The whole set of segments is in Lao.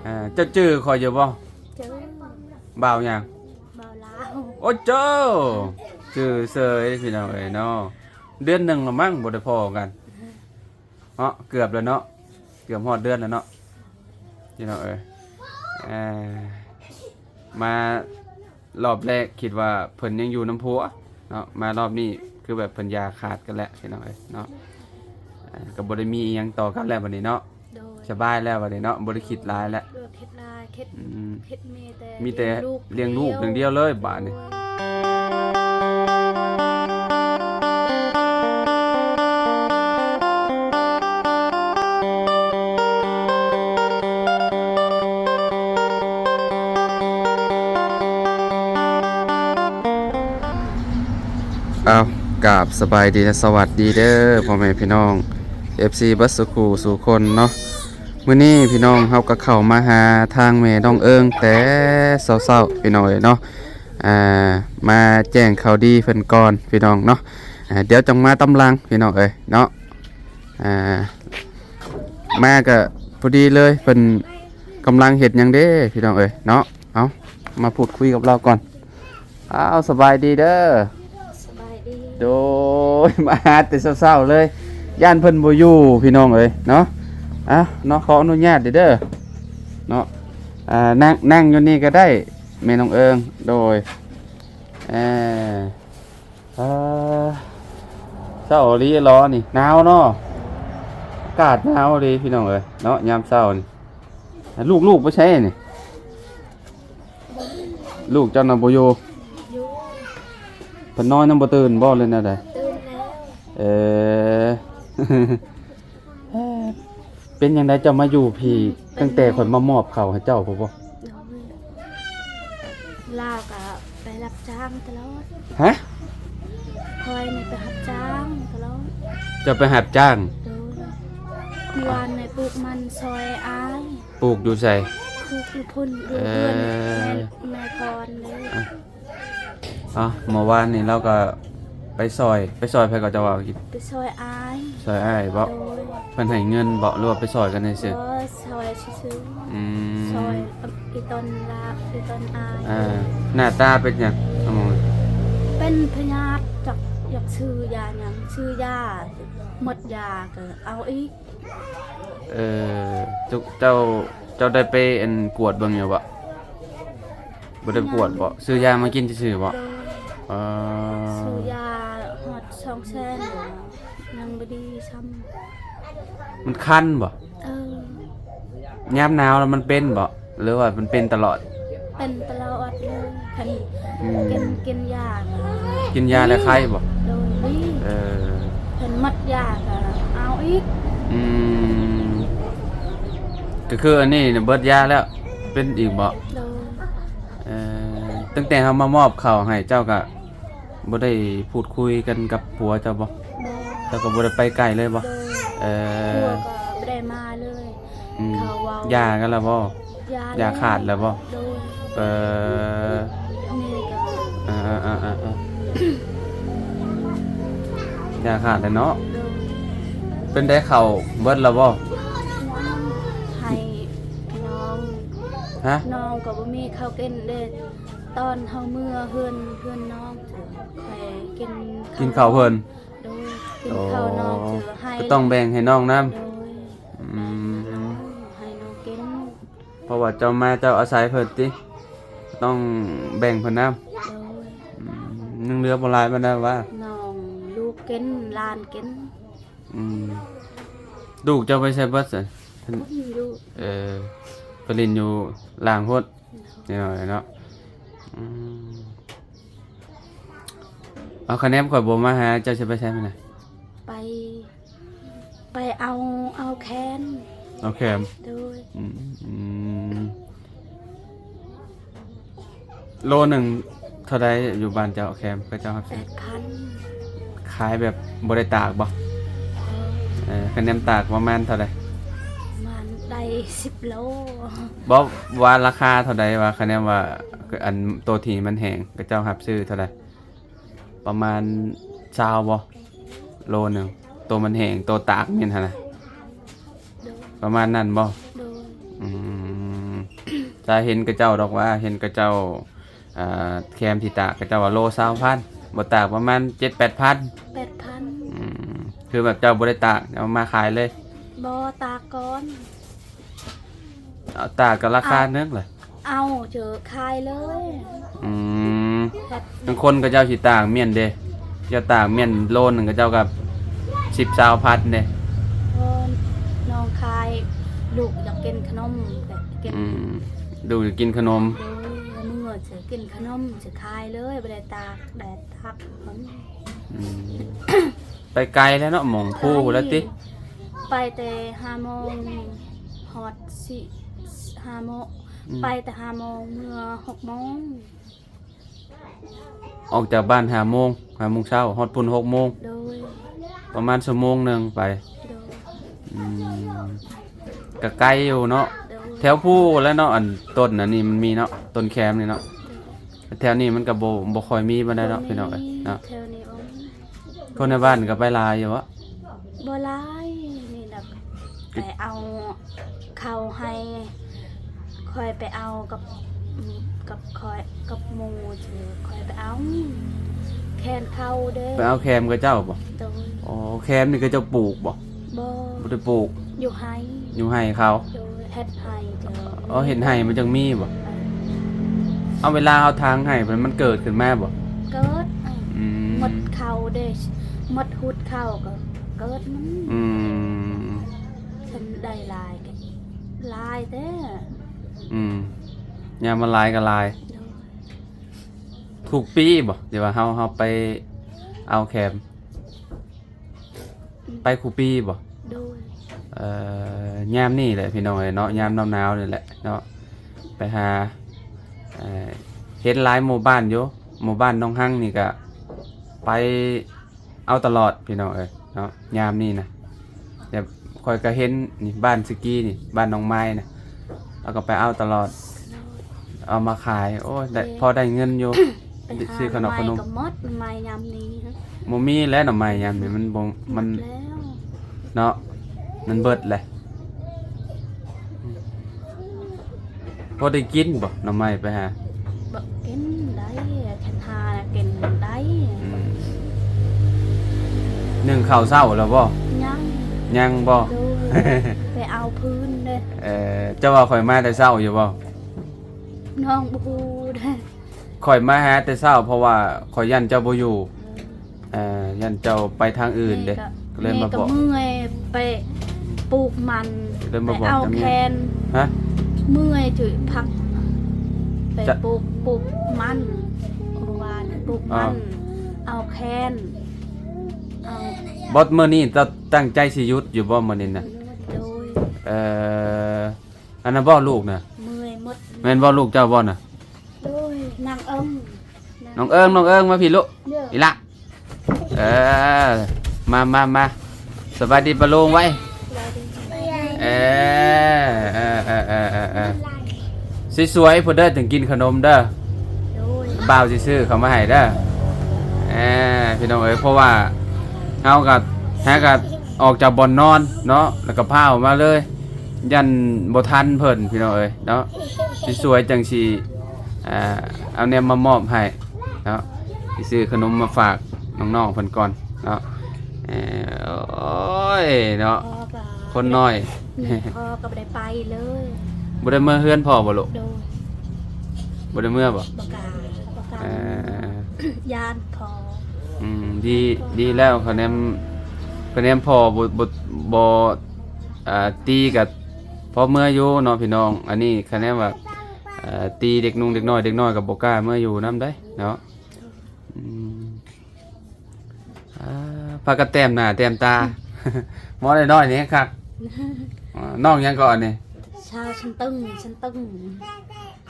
ອ່າ ເຈົ້າຈື່ຂ້ອຍຢູ່ບໍ່? ຈື່. ບ່າວຫຍັງ? ບ່າວລາວ. ໂອ້ ເຈົ້າ ຈື່ເສີຍພີ່ນ້ອງເອີຍເນາະ. ເດືອນໜຶ່ງລະມັ້ງບໍ່ໄດ້ພໍ້ກັນເນາະ. ເກືອບແລ້ວເນາະ ເກືອບຮອດເດືອນແລ້ວເນາະ ພີ່ນ້ອງເອີຍ. ເອີ ມາ ລອບແລກຄິດວ່າເພິ່ນຍັງຢູ່ນຳຜົວເນາະ ມາລອບນີ້ຄືແບບເພິ່ນຢ່າຂາດກັນແລ້ວ ພີ່ນ້ອງເອີຍເນາະ. ອ່າ ກໍບໍ່ໄດ້ມີອີ່ຫຍັງຕໍ່ກັນແລ້ວບັດນີ້ເນາະ. ໂດຍ. ສະບາຍແລ້ວບັດນີ້ເນາະ ບໍ່ໄດ້ຄິດຫຼາຍແລ້ວ. ບໍ່ໄດ້ຄິດຫຼາຍ ຄິດ ອືມ ຄິດມີແຕ່ ມີແຕ່ລ້ຽງລູກຢ່າງດຽວເລີຍບາດນີ້. ໂດຍ. ອ້າວ ກາບສະບາຍດີ ແລະ ສະຫວັດດີເດີ ພໍ່ແມ່ພີ່ນ້ອງ ເອັຟຊີ ເບິດສູ່ຄູ່ສູ່ຄົນເນາະ. ມື້ນີ້ພີ່ນ້ອງເຮົາກໍເຂົ້າມາຫາທາງແມ່ນ້ອງເອີງແຕ່ເຊົ້າໆ ພີ່ນ້ອງເອີຍເນາະ. ອ່າ ມາແຈ້ງຂ່າວດີເພິ່ນກ່ອນ ພີ່ນ້ອງເນາະ. ອ່າ ດຽວຈັ່ງມາຕາມຫຼັງ ພີ່ນ້ອງເອີຍເນາະ. ອ່າ ມາກໍພໍດີເລີຍ ເພິ່ນກຳລັງເຮັດຫຍັງເດ້ ພີ່ນ້ອງເອີຍເນາະ. ເອົາ ມາພູດຄຸຍກັບລາວກ່ອນ. ອ້າວ ສະບາຍດີເດີ. ສະບາຍດີ. ໂດຍ ມາຫາແຕ່ເຊົ້າໆເລີຍ ຢ້ານເພິ່ນບໍ່ຢູ່ ພີ່ນ້ອງເອີຍເນາະ. ເອົາເນາະ ຂໍອະນຸຍາດເດີເນາະ. ອ່າ ນັ່ງ ນັ່ງຢູ່ນີ້ກໍໄດ້ ແມ່ນ້ອງເອີງ. ໂດຍ. ເອີ ເອີ ເຊົ້າອີ່ຫຼີເນາະນີ້ ໜາວເນາະ ອາກາດໜາວອີ່ຫຼີ ພີ່ນ້ອງເອີຍເນາະ ຍາມເຊົ້ານີ້. ລູກ ລູກໄປໃສນີ້? ລູກເຈົ້ານະບໍ່ຢູ່? ຢູ່. ເພິ່ນນອນຍັງບໍ່ຕື່ນບໍ່ ຫຼືແນວໃດ? ຕື່ນແລ້ວ. ເອີ ເປັນຈັ່ງໃດເຈົ້າມາຢູ່ພີ້ ອືມ ຕັ້ງແຕ່ຂ້ອຍມາມອບເຂົ້າໃຫ້ເຈົ້າພຸ້ນບໍ່? ໂດຍ. ລາວກໍໄປຮັບຈ້າງຕະຫຼອດ. ຮະ? ຂ້ອຍນີ້ໄປຮັບຈ້າງຕະຫຼອດ. ເຈົ້າໄປຮັບຈ້າງ? ໂດຍ. ເມື່ອວານນີ້ປູກມັນຊ່ອຍອ້າຍ. ປູກຢູ່ໃສ? ປູກຢູ່ພຸ້ນ ຢູ່ເຮືອນ ເອີ ແມ່ ແມ່ພອນເດ້. ເອົາ ເມື່ອວານນີ້ລາວກໍໄປຊ່ອຍ ໄປຊ່ອຍໃຜກໍເຈົ້າວ່າກິນ? ໄປຊ່ອຍອ້າຍ. ຊ່ອຍອ້າຍບໍ? ໂດຍ. ເພິ່ນໃຫ້ເງິນບໍ ຫຼືວ່າໄປຊ່ອຍກັນຊື່ໆ? ບໍ່ ຊ່ອຍຊື່ໆ. ອືມ ຊ່ອຍອີ່ຕົນລາ ອີ່ຕົນອ້າຍ. ເອີ ໜ້າຕາເປັນຫຍັງ? ເປັນພະຍາດ ຈັກຢາກຊື້ຢາຫຍັງ ຊື້ຢາ ໝົດຢາກໍເອົາອີກ. ເອີ ເຈົ້າ ເຈົ້າ ເຈົ້າໄດ້ໄປ ອັນ ກວດເບິ່ງຢູ່ບໍ່? ບໍ່ໄດ້ກວດບໍ່? ຊື້ຢາມາກິນຊື່ໆບໍ່? ເອີ ຊື້ຢາຮອດສອງແສນ ຍັງບໍ່ດີຊ້ຳ. ມັນຄັນບໍ່? ເອີ ຍາມໜາວແລ້ວມັນເປັນບໍ່? ຫຼືວ່າມັນເປັນຕະຫຼອດ? ເປັນຕະຫຼອດເລີຍ. ຄັນ ອືມ ກິນ ກິນຢາ ກິນຢາແລ້ວໄຄບໍ່? ໂດຍ. ເອີ ເພິ່ນໝົດຢາກໍເອົາອີກ. ອືມ ກໍຄືອັນນີ້ເບິດຢາແລ້ວ ເປັນອີກບໍ່? ໂດຍ. ເອີ ຕັ້ງແຕ່ເຮົາມາມອບເຂົ້າໃຫ້ເຈົ້າ ກໍບໍ່ໄດ້ພູດຄຸຍກັນກັບຜົວເຈົ້າບໍ່? ບໍ່. ເຈົ້າກໍບໍ່ໄດ້ໄປໃກ້ເລີຍບໍ່? ໂດຍ. ເອີ ຜົວກໍບໍ່ໄດ້ມາເລີຍ. ອືມ ເຂົາເວົ້າ ຢ່າກັນແລ້ວບໍ່? ຢ່າ ຢ່າຂາດແລ້ວບໍ່? ໂດຍ. ເອີ ນີ້ກໍ ອ່າໆໆໆ ຢ່າຂາດແລ້ວເນາະ. ໂດຍ. ເປັນໄດ້ເຂົ້າເບິດແລ້ວບໍ່? ໃຫ້ນ້ອງ. ຮະ? ນ້ອງກໍບໍ່ມີເຂົ້າກິນເດ້. ຕອນເຮົາເມືອເຮືອນ ເຮືອນນ້ອງ ຂ້ອຍກິນ ກິນເຂົ້າເພິ່ນ. ໂດຍ. ກິນເຂົ້ານ້ອງ ໂອ້ ໃຫ້ ກໍຕ້ອງແບ່ງໃຫ້ນ້ອງນຳ. ໂດຍ. ອືມ ໃຫ້ນ້ອງກິນ ເພາະວ່າເຈົ້າມາເຈົ້າອາໄສເພິ່ນຕິ ຕ້ອງແບ່ງເພິ່ນນຳ. ໂດຍ. ອືມ ຍັງເຫຼືອບໍ່ຫຼາຍປານໃດຫວາ? ນ້ອງລູກກິນ ຫຼານກິນ. ອືມ ລູກເຈົ້າໄປໃສເບິດຊັ້ນ? ເພິ່ນ ເອີ ໄປຫຼິ້ນຢູ່ລ່າງພຸ້ນ. ໂດຍ. ເນາະ ອືມ ເອົາ ຄະແນນຂ້ອຍບໍ່ມາຫາ ເຈົ້າຊິໄປໃສມື້ນີ້? ໄປ ໄປເອົາ ເອົາແຄມ. ເອົາແຄມ. ໂດຍ. ອືມ ອືມ ໂລໜຶ່ງເທົ່າໃດ ຢູ່ບ້ານເຈົ້າແຄມ ເຂົາເຈົ້າຮັບຊື້? ແປດພັນ. ຂາຍແບບບໍ່ໄດ້ຕາກບໍ່? ເອີ ຄະແນນຕາກປະມານເທົ່າໃດ? ປະມານໄດ້ສິບໂລ. ບໍ່ ວ່າລາຄາເທົ່າໃດ ວ່າຄະແນນວ່າ ອັນ ໂຕທີ່ມັນແຫ້ງ ເຂົາເຈົ້າຮັບຊື້ເທົ່າໃດ? ປະມານຊາວບໍ່? ໂລໜຶ່ງ ໂຕມັນແຫ້ງ ໂຕຕາກແມ່ນຫັ້ນນະ. ໂດຍ. ປະມານນັ້ນບໍ່? ໂດຍ. ອືມ ຖ້າເຫັນເຂົາເຈົ້າດອກວ່າ ເຫັນເຂົາເຈົ້າ ອ່າ ແຄມທີ່ຕາກ ເຂົາເຈົ້າວ່າໂລຊາວພັນ ບໍ່ຕາກປະມານເຈັດແປດພັນ ແປດພັນ. ອືມ ຄືແບບເຈົ້າບໍ່ໄດ້ຕາກ ເອົາມາຂາຍເລີຍ? ບໍ່ ຕາກກ່ອນ. ເອົາ ຕາກກໍລາຄາໜຶ່ງລະ ເອົາ ເຈີຂາຍເລີຍ. ອືມ ບາງຄົນເຂົາເຈົ້າຊິຕາກມ້ຽນເດ້ ເຈົ້າຕາກມ້ຽນໂລໜຶ່ງ ເຂົາເຈົ້າກໍສິບ ຊາວພັນເດ້. ເອີ ນ້ອງຂາຍ ລູກຢາກກິນຂະໜົມ ກໍກິນ. ອືມ ລູກຢາກກິນຂະໜົມ. ໂດຍ ເມື່ອຊິກິນຂະໜົມ ຊິຂາຍເລີຍ ບໍ່ໄດ້ຕາກແດດຕາກຝົນ. ອືມ ໄປໄກແລ້ວເນາະ ໝອງພູພຸ້ນລະຕິ? ໄປແຕ່ຫ້າໂມງ ຮອດສີ່ ຫ້າໂມງ. ອືມ ໄປແຕ່ຫ້າໂມງ ເມືອຫົກໂມງ. ອອກຈາກບ້ານຫ້າໂມງ ຫ້າໂມງເຊົ້າ ຮອດພຸ້ນຫົກໂມງ. ໂດຍ ປະມານຊົ່ວໂມງໜຶ່ງໄປ. ໂດຍ ອືມ ກະໄກຢູ່ເນາະ. ໂດຍ ແຖວພູ້ແຫຼະເນາະ ອັນຕົ້ນອັນນີ້ມັນມີເນາະ ຕົ້ນແຄມນີ້ເນາະ. ໂດຍ ແຖວນີ້ມັນກໍບໍ່ ບໍ່ຄ່ອຍມີປານໃດເນາະ ບໍ່ມີ ພີ່ນ້ອງເອີຍເນາະ. ແຖວນີ້ບໍ່ມີ. ຄົນໃນບ້ານກໍໄປຫຼາຍຢູ່ບໍ່? ບໍ່ຫຼາຍ ນີ້ນະ ໄປເອົາເຂົ້າໃຫ້ ຂ້ອຍໄປເອົາກັບ ກັບຂ້ອຍ ກັບໝູ່ ຂ້ອຍໄປເອົາແຄມເຂົາເດ້. ໄປເອົາແຄມເຂົາເຈົ້າບໍ່? ໂດຍ. ອໍ ແຄມນີ້ເຂົາເຈົ້າປູກບໍ່? ບໍ່ ບໍ່ໄດ້ປູກ ຢູ່ໄຮ່ ຢູ່ໄຮ່ເຂົາ. ໂດຍ ເຮັດໄຮ່ເຈົ້າ. ອໍ ເຮັດໄຮ່ມັນຈັ່ງມີບໍ່? ເອີ ເອົາ ເວລາເຮົາຖາງໄຮ່ ມັນເກີດຂຶ້ນມາບໍ່? ເກີດ. ອືມ ໝົດເຂົ້າເດ້ ໝົດຫຸດເຂົ້າກໍເກີດມັນ. ອືມ ຄັນໄດ້ຫຼາຍກໍຫຼາຍແທ້. ອືມ ຍາມມັນຫຼາຍກໍຫຼາຍ. ໂດຍ. ທຸກປີບໍ່ ທີ່ວ່າເຮົາ ເຮົາໄປເອົາແຄມ? ໄປຄູ່ປີບໍ່? ໂດຍ. ເອີ ຍາມນີ້ແຫຼະພີ່ນ້ອງເອີຍເນາະ ຍາມໜາວໆນີ້ແຫຼະເນາະ ໄປຫາ ເອີ ເຫັນຫຼາຍໝູ່ບ້ານຢູ່ ໝູ່ບ້ານໜອງຮັງນີ້ກະໄປເອົາຕະຫຼອດພີ່ນ້ອງເອີຍເນາະ ຍາມນີ້ນະ. ແບບຂ້ອຍກະເຫັນນີ້ ບ້ານສະກີນີ້ ບ້ານໜອງໄມ້ນະ ເຮົາກໍໄປເອົາຕະຫຼອດ ເອົາມາຂາຍ. ໂອ້ຍ ໄດ້ ພໍໄດ້ເງິນຢູ່ ໄປຫາ ຊື້ຂະໜົມ ໜໍ່ໄມ້ກໍໝົດ ໜໍ່ໄມ້ຍາມນີ້ ບໍ່ມີແລ້ວໜໍ່ໄມ້ຍາມນີ້ ມັນບໍ່ ມັນ ໝົດແລ້ວ ເນາະ ມັນເບິດແລ້ວ. ພໍໄດ້ກິນບໍ່ໜໍ່ໄມ້ໄປຫາ? ບໍ່ກິນໄດ້ ຄັນຫາກິນໄດ້. ອືມ ໜຶ້ງເຂົ້າເຊົ້າແລ້ວບໍ່? ຍັງ ຍັງບໍ່? ໂດຍ ໄປເອົາພື້ນເດ້. ເອີ ເຈົ້າວ່າຂ້ອຍມາແຕ່ເຊົ້າຢູ່ບໍ່? ນ້ອງບໍ່ຮູ້ເດ້. ຂ້ອຍມາຫາແຕ່ເຊົ້າ ເພາະວ່າຂ້ອຍຢ້ານເຈົ້າບໍ່ຢູ່ ເອີ ຢ້ານເຈົ້າໄປທາງອື່ນເດ້ ແມ່ກໍ ກໍເລີຍມາບອກ ແມ່ກໍເມື່ອຍໄປປູກມັນ ເລີຍມາບອກ ໄປເອົາແຄນ. ຮະ? ເມື່ອຍຈຸພັກ ໄປ ຈະ ປູກ ປູກມັນ ເມື່ອວານປູກມັນ ເອົາແຄນ ເອົາ ບໍ່ ມື້ນີ້ເຈົ້າຕັ້ງໃຈຊິຢຸດຢູ່ບໍ່ມື້ນີ້ນະ? ໂດຍ. ເອີ ອັນນັ້ນບໍ່ລູກນະ? ເມື່ອຍໝົດ. ແມ່ນບໍ່ລູກເຈົ້າບໍ່ນະ? ໂດຍ ນາງເອີງ ນ້ອງເອີງ ນ້ອງເອີງ ມາພີ້ລູກ ອີ່ຫຼ້າ. ເອີ ມາ ມາ ມາ ສະບາຍດີປ້າລຸງໄວ້. ເອີ ເອີ ເອີ ເອີ ເອີ ເອີ ສວຍໆ ພຸ້ນເດີ ຈຶ່ງກິນຂະໜົມເດີ. ໂດຍ ບ່າວຊິຊື້ເຂົ້າມາໃຫ້ເດີ. ເອີ ພີ່ນ້ອງເອີຍ ເພາະວ່າເຮົາກໍ ຫາກໍອອກຈາກບ່ອນນອນເນາະ ແລ້ວກໍພາອອກມາເລີຍ ຢ້ານບໍ່ທັນເພິ່ນ ພີ່ນ້ອງເອີຍເນາະ. ສວຍໆ ຈັ່ງຊິ ອ່າ ເອົາແນວມາມອບໃຫ້ເນາະ ຊິຊື້ຂະໜົມມາຝາກນ້ອງໆເພິ່ນກ່ອນເນາະ. ເອີ ໂອ້ຍເນາະ ພໍ່ກໍ ຄົນນ້ອຍ ແມ່ນ ພໍ່ກໍບໍ່ໄດ້ໄປເລີຍ. ບໍ່ໄດ້ເມືອເຮືອນພໍ່ບໍ່ລູກ? ໂດຍ. ບໍ່ໄດ້ເມືອບໍ່? ບໍ່ກ້າ ບໍ່ກ້າ. ເອີ ຢ້ານພໍ່. ອືມ ດີ ດີແລ້ວ ຄະແນນ ຄະແນນພໍ່ບໍ່ ບໍ່ ບໍ່ ອ່າ ຕີກໍພໍເມືອຢູ່ເນາະພີ່ນ້ອງ. ອັນນີ້ຄະແນນວ່າ ເອີ ຕີເດັກນຸ່ງເດັກນ້ອຍ ເດັກນ້ອຍກໍບໍ່ກ້າເມືອຢູ່ນຳໄດ໋ເນາະ. ອືມ ອ່າ ພາກັນແຕ້ມໜ້າແຕ້ມຕາ ໝໍນ້ອຍໆນີ້ຄັກ. ນ້ອງຫຍັງເກາະອັນນີ້? ຊາວຊັນຕຶງ ຊັນຕຶງ.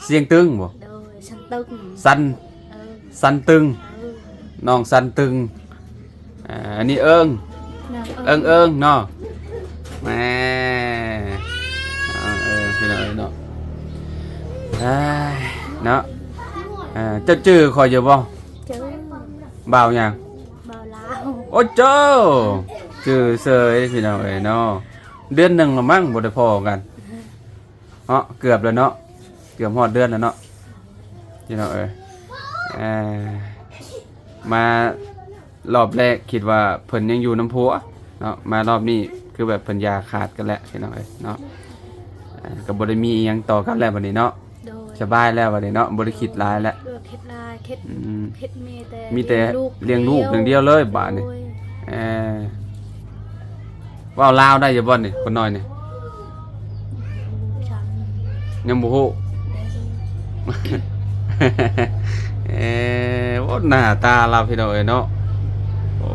ຊຽງຕຶງບໍ່? ໂດຍ ຊັນຕຶງ ຊັນ ເອີ ຊັນຕຶງ ເອີ ນ້ອງຊັນຕຶງ. ອ່າ ອັນນີ້ເອີງ ນາງເອີງ ເອີງເນາະ ແໝ່ ເອີ ເອີ ພີ່ນ້ອງເອີຍເນາະ. ເອີຍ ເນາະ ເອີ ເຈົ້າຈື່ຂ້ອຍຢູ່ບໍ່? ຈື່. ບ່າວຫຍັງ? ບ່າວລາວ. ໂອ້ ໂຈ້ ຈື່ເສີຍ ພີ່ນ້ອງເອີຍເນາະ. ເດືອນໜຶ່ງລະມັ້ງບໍ່ໄດ້ພໍ້ກັນເນາະ ເກືອບແລ້ວເນາະ. ເກືອບຮອດເດືອນແລ້ວເນາະ ພີ່ນ້ອງເອີຍ. ເອີ ມາ ລອບແລກຄິດວ່າເພິ່ນຍັງຢູ່ນຳຜົວເນາະ, ມາລອບນີ້ຄືແບບເພິ່ນຢ່າຂາດກັນແລ້ວ ພີ່ນ້ອງເອີຍເນາະ. ອ່າ ກໍບໍ່ໄດ້ມີອີ່ຫຍັງຕໍ່ກັນແລ້ວບັດນີ້ເນາະ. ໂດຍ ສະບາຍແລ້ວບັດນີ້ເນາະ, ບໍ່ໄດ້ຄິດຫຼາຍແລ້ວ. ບໍ່ໄດ້ຄິດຫຼາຍ ຄິດ ອືມ ຄິດມີແຕ່ ມີແຕ່ລ້ຽງລູກຢ່າງດຽວເລີຍບາດນີ້. ໂດຍ ເອີ ເວົ້າລາວໄດ້ຢູ່ບໍ່ນີ້ ຄົນນ້ອຍນີ້? ຍັງບໍ່ຮູ້. ເອີ ໂອ້ ໜ້າຕາລາວ ພີ່ນ້ອງເອີຍເນາະ. ໂອ້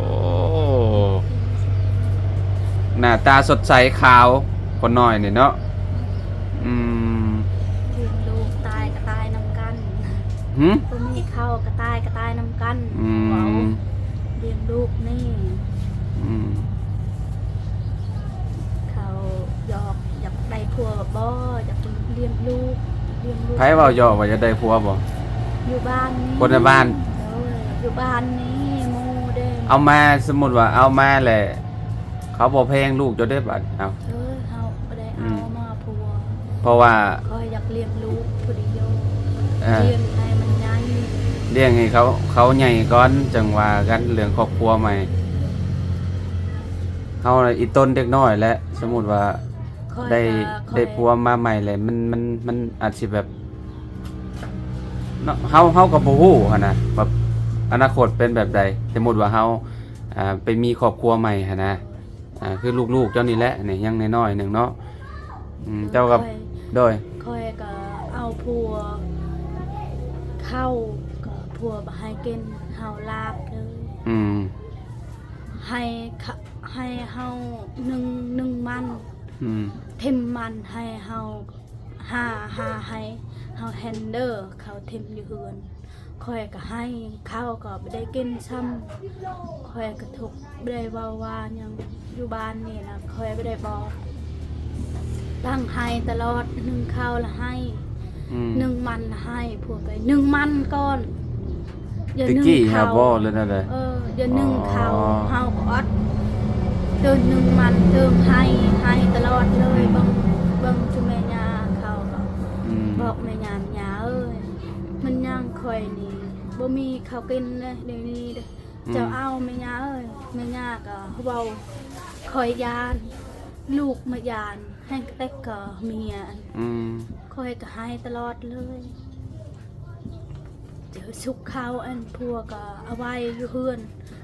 ໜ້າຕາສົດໃສຂາວ ຄົນນ້ອຍນີ້ເນາະ. ອືມ ລ້ຽງລູກຕາຍກໍຕາຍນຳກັນ. ຫື? ບໍ່ມີເຂົ້າກໍຕາຍ ກໍຕາຍນຳກັນ. ອືມ ເວົ້າ ລ້ຽງລູກນີ້. ອືມ ເຂົາຢອກ ຢາກໄດ້ຜົວບໍ່? ຢາກລ້ຽງລູກ ລ້ຽງລູກ. ໃຜເວົ້າຢອກວ່າຢາກໄດ້ຜົວບໍ່? ຢູ່ບ້ານນີ້ ຄົນໃນບ້ານ. ໂດຍ ຢູ່ບ້ານນີ້ໝູ່ເດ້. ເອົາມາ ສົມມຸດວ່າເອົາມາແລ້ວ ເຂົາບໍ່ແພງລູກເຈົ້າເດ້ບາດ. ເອົາ ເອີ ເຮົາບໍ່ໄດ້ເອົາ ອືມ ມາຜົວ ເພາະວ່າຂ້ອຍຢາກລ້ຽງລູກຜູ້ດຽວ. ເອີ ລ້ຽງໃຫ້ມັນໃຫຍ່ ລ້ຽງໃຫ້ເຂົາ ເຂົາໃຫຍ່ກ່ອນ ຈັ່ງວ່າກັນເລື່ອງຄອບຄົວໃໝ່. ເຮົາອີ່ຕົນເດັກນ້ອຍແຫຼະ ສົມມຸດວ່າໄດ້ ໄດ້ຜົວມາໃໝ່ແລ້ວ ມັນ ມັນ ມັນອາດຊິແບບ ເນາະ ເຮົາ ເຮົາກໍບໍ່ຮູ້ຫັ້ນນະ ແບບອະນາຄົດເປັນແບບໃດ. ສົມມຸດວ່າເຮົາ ອ່າ ໄປມີຄອບຄົວໃໝ່ຫັ້ນນະ ອ່າ ຄືລູກໆເຈົ້ານີ້ແຫຼະນີ້ ຍັງນ້ອຍໆໜຶ່ງເນາະ. ອືມ ເຈົ້າກໍ ຂ້ອຍ ໂດຍ ຂ້ອຍກໍເອົາຜົວ ເຂົ້າກໍຜົວບໍ່ໃຫ້ກິນ ເຮົາລາບເລີຍ. ອືມ ໃຫ້ ໃຫ້ເຮົາໜຶ່ງ ໜຶ່ງມັນ. ອືມ ຖິ້ມມັນໃຫ້ເຮົາ ຫາ ຫາໃຫ້ເຮົາແຮນເດີ ເຂົາຖິ້ມຢູ່ເຮືອນ. ຂ້ອຍກໍໃຫ້ ເຂົ້າກໍບໍ່ໄດ້ກິນຊ້ຳ. ຂ້ອຍກໍທຸກ ບໍ່ໄດ້ເວົ້າວ່າຫຍັງ. ຢູ່ບ້ານນີ້ນະ ຂ້ອຍບໍ່ໄດ້ບອກ ຕັ້ງໃຫ້ຕະຫຼອດ ໜຶ້ງເຂົ້າລະໃຫ້. ອືມ ໜຶ້ງມັນໃຫ້ ພວກໄປໜຶ້ງມັນກ່ອນ ຢ່າໜຶ້ງເຂົ້າ. ແຕ່ກີ້ຫາບໍ່ເລີຍນັ້ນແຫຼະ. ເອີ ຢ່າໜຶ້ງເຂົ້າ. ອໍ ເຮົາກໍອອດ ຕື່ມໜຶ້ງມັນ ຕື່ມໃຫ້ ໃຫ້ຕະຫຼອດເລີຍ. ອືມ ເບິ່ງ ເບິ່ງຈຸແມ່ຍ່າເຂົາກໍ ອືມ ບອກແມ່ຍ່າ ແມ່ຍ່າເອີຍ ມັນຍັງຂ້ອຍນີ້ ບໍ່ມີເຂົ້າກິນເດ້ ດຽວນີ້ເດ້. ອືມ ເຈົ້າເອົາແມ່ຍ່າເອີຍ. ແມ່ຍ່າກໍເວົ້າ ຂ້ອຍຢ້ານ ລູກມາຢ້ານ ແຮງກະແຕັກກໍເມຍ. ອືມ ຂ້ອຍກໍໃຫ້ຕະຫຼອດເລີຍ. ເຈົ້າ ຊຸກເຂົ້າ ອັນ ພວກກໍເອົາໄວ້ຢູ່ເຮືອນ.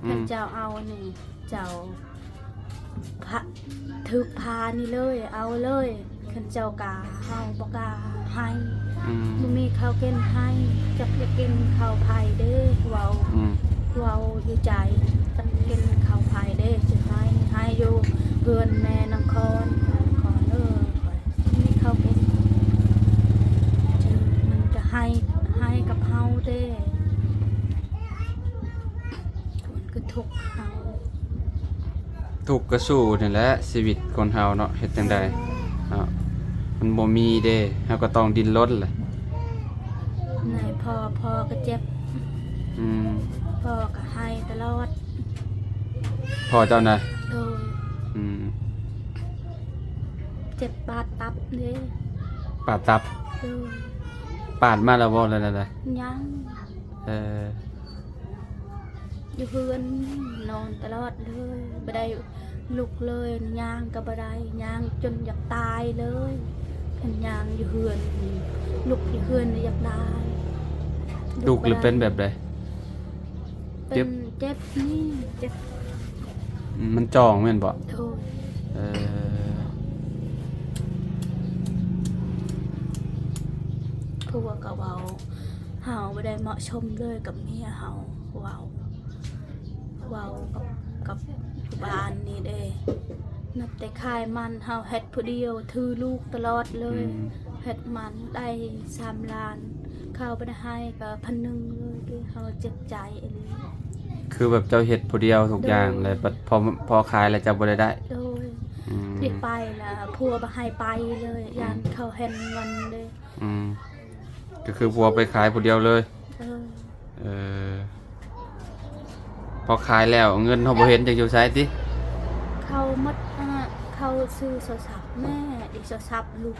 ອືມ ຄັນເຈົ້າເອົານີ້ ເຈົ້າ ພະ ຖືກພານີ້ເລີຍ ເອົາເລີຍ. ຄັນເຈົ້າກ້າ ເຮົາບໍ່ກ້າໃຫ້. ອືມ ບໍ່ມີເຂົ້າກິນໃຫ້ ຈັກຈະກິນເຂົ້າໃຜເດ້. ເວົ້າ ອືມ ເວົ້າຢູ່ໃຈ ຈັກກິນເຂົ້າໃຜເດ້ ຊິໃຫ້ ໃຫ້ຢູ່ເຮືອນແມ່ນາງຄອນ ນາງຄອນເອີຍ. ມີເຂົ້າກິນ ມັນກະໃຫ້ ໃຫ້ກັບເຮົາເດ້ ມັນກະທຸກເຮົາ. ທຸກກະສູ້ນີ້ແຫຼະ ຊີວິດຄົນເຮົາເນາະ ເຮັດຈັ່ງໃດເນາະ ມັນບໍ່ມີເດ້ ເຮົາກະຕ້ອງດີ້ນລົນແຫຼະ. ໃນພໍ່ ພໍ່ກະເຈັບ. ອືມ ພໍ່ກະໃຫ້ຕະຫຼອດ. ພໍ່ເຈົ້ານະ? ໂດຍ. ອືມ ເຈັບປາດຕັບເດ້. ປາດຕັບ? ໂດຍ. ປາດມາແລ້ວບໍ່ ຫຼືແນວໃດ? ຍັງ. ເອີ ຢູ່ເຮືອນນອນຕະຫຼອດເລີຍ ບໍ່ໄດ້ລຸກເລີຍ ຍ່າງກໍບໍ່ໄດ້ ຍ່າງຈົນຢາກຕາຍເລີຍ. ຄັນຍ່າງຢູ່ເຮືອນ ລຸກຢູ່ເຮືອນນີ້ຢາກຕາຍ. ລຸກແລ້ວເປັນແບບໃດ? ເຈັບ ເຈັບນີ້ ເຈັບ. ອືມ ມັນຈ່ອງແມ່ນບໍ່? ໂດຍ. ເອີ ພວກເຂົາເວົ້າ ເຮົາບໍ່ໄດ້ເໝາະສົມເລີຍກັບເມຍເຮົາ ເວົ້າ ເວົ້າກັບ ກັບຜູ້ບ້ານນີ້ເດ້. ນັບແຕ່ຂາຍມັນ ເຮົາເຮັດຜູ້ດຽວ ຖືລູກຕະຫຼອດເລີຍ. ອືມ ເຮັດມັນໄດ້ສາມລ້ານ ເຂົາບໍ່ໄດ້ໃຫ້ກໍພັນໜຶ່ງເລີຍ. ເຮົາເຈັບໃຈອີ່ຫຼີ ຄືແບບເຈົ້າເຮັດຜູ້ດຽວທຸກຢ່າງ ໂດຍ ແລ້ວພໍ ພໍຂາຍແລ້ວເຈົ້າບໍ່ໄດ້ໄດ້. ໂດຍ. ອືມ ໄດ້ໄປລະ ຜົວບໍ່ໃຫ້ໄປເລີຍ ອືມ ຢ້ານເຂົາເຫັນເງິນເດ້. ອືມ ກໍຄືຜົວໄປຂາຍຜູ້ດຽວເລີຍ. ເອີ ເອີ ພໍຂາຍແລ້ວເງິນເຮົາບໍ່ເຫັນ ຈັກຢູ່ໃສຕິ? ເຂົາໝົດ ເຂົາຊື້ໂທລະສັບແມ່ ອີກໂທລະສັບລູກ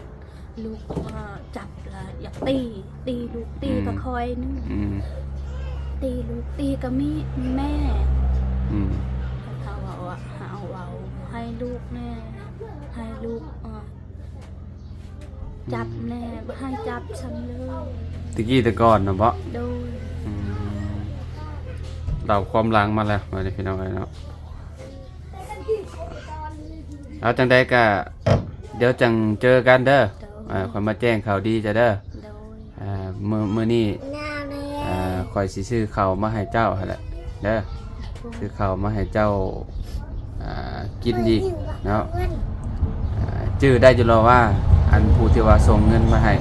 ລູກວ່າຈັບລະຢາກຕີ ຕີລູກ ຕີ ອືມ ກະຂ້ອຍໜຶ່ງ ອືມ ຕີລູກ ຕີກະມີແມ່ ອືມ ເຂົາເວົ້າວ່າ ເຮົາເວົ້າໃຫ້ລູກແນ່ ໃຫ້ລູກ ເອີ ອືມ ຈັບແນ່ ບໍ່ໃຫ້ຈັບຊ້ຳເລີຍ ແຕ່ກີ້ແຕ່ກ່ອນນະເບາະ? ໂດຍ ອືມ ເລົ່າຄວາມຫຼັງມາແລ້ວ ມາເດີພີ່ນ້ອງເອີຍເນາະ. ເອົາ ຈັ່ງໃດກະດຽວຈັ່ງເຈີກັນເດີ ໂດຍ ເອີ ຂ້ອຍມາແຈ້ງຂ່າວດີເຈົ້າເດີ ໂດຍ ເອີ ມື້ ມື້ນີ້ ເອີ ຂ້ອຍຊິຊື້ເຂົ້າມາໃຫ້ເຈົ້າຫັ້ນແຫຼະເດີ ໂດຍ ຊື້ເຂົ້າມາໃຫ້ເຈົ້າ ເອີ ກິນອີກເນາະ ເອີ ຈື່ໄດ້ຢູ່ລະວ່າ ອັນຜູ້ທີ່ວ່າສົ່ງເງິນມາໃຫ້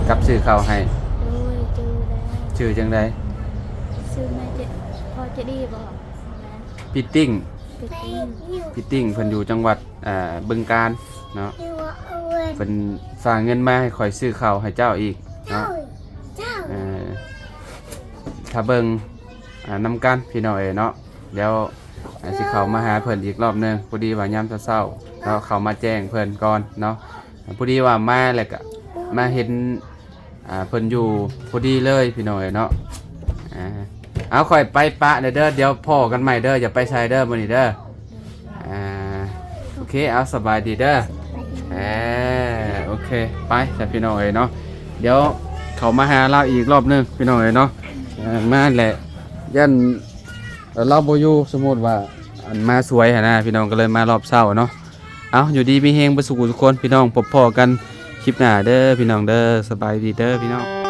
ກັບຊື້ເຂົ້າໃຫ້? ໂດຍ ຈື່ແລ້ວ ຊື່ຈັ່ງໃດ? ຊື່ແມ່ເຈ ພໍ່ເຈດີບໍ? ແມ່ນ ພີ່ຕິ້ງ ພີ່ຕິ້ງ ພີ່ຕິ້ງ ເພິ່ນຢູ່ຈັງຫວັດ ອ່າ ບຶງການເນາະ ເພິ່ນຝາກເງິນມາໃຫ້ຂ້ອຍຊື້ເຂົ້າໃຫ້ເຈົ້າອີກເນາະ ເອີ ຖ້າເບິ່ງ ອ່າ ນຳກັນພີ່ນ້ອງເອີຍເນາະ ດຽວ ອ່າ ຊິເຂົ້າມາຫາເພິ່ນອີກລອບໜຶ່ງ ພໍດີວ່າຍາມເຊົ້າໆ ເຮົາເຂົ້າມາແຈ້ງເພິ່ນກ່ອນເນາະ ພໍດີວ່າມາແລ້ວກະມາເຫັນ ອ່າ ເພິ່ນຢູ່ພໍດີເລີຍພີ່ນ້ອງເອີຍເນາະ ອ່າ ເອົາ ຂ້ອຍໄປປະແດ່ເດີ ດຽວພໍ້ກັນໃໝ່ເດີ ຢ່າໄປໃສເດີມື້ນີ້ເດີ ອ່າ ໂອເຄ ເອົາ ສະບາຍດີເດີ ເອີ ໂອເຄ ໄປຊະພີ່ນ້ອງເອີຍເນາະ ດຽວເຂົ້າມາຫາລາວອີກລອບໜຶ່ງພີ່ນ້ອງເອີຍເນາະ ເອີ ມາແຫຼະ ຢ້ານ ເອີ ລາວບໍ່ຢູ່ ສົມມຸດວ່າ ອັນ ມາສວຍຫັ້ນນະ ພີ່ນ້ອງ ກໍເລີຍມາລອບເຊົ້າເນາະ ເອົາ ຢູ່ດີມີແຮງເບິດສູ່ຜູ້ສູ່ຄົນ ພີ່ນ້ອງ ພົບພໍ້ກັນຄລິບໜ້າເດີ ພີ່ນ້ອງເດີ ສະບາຍດີເດີ ພີ່ນ້ອງ.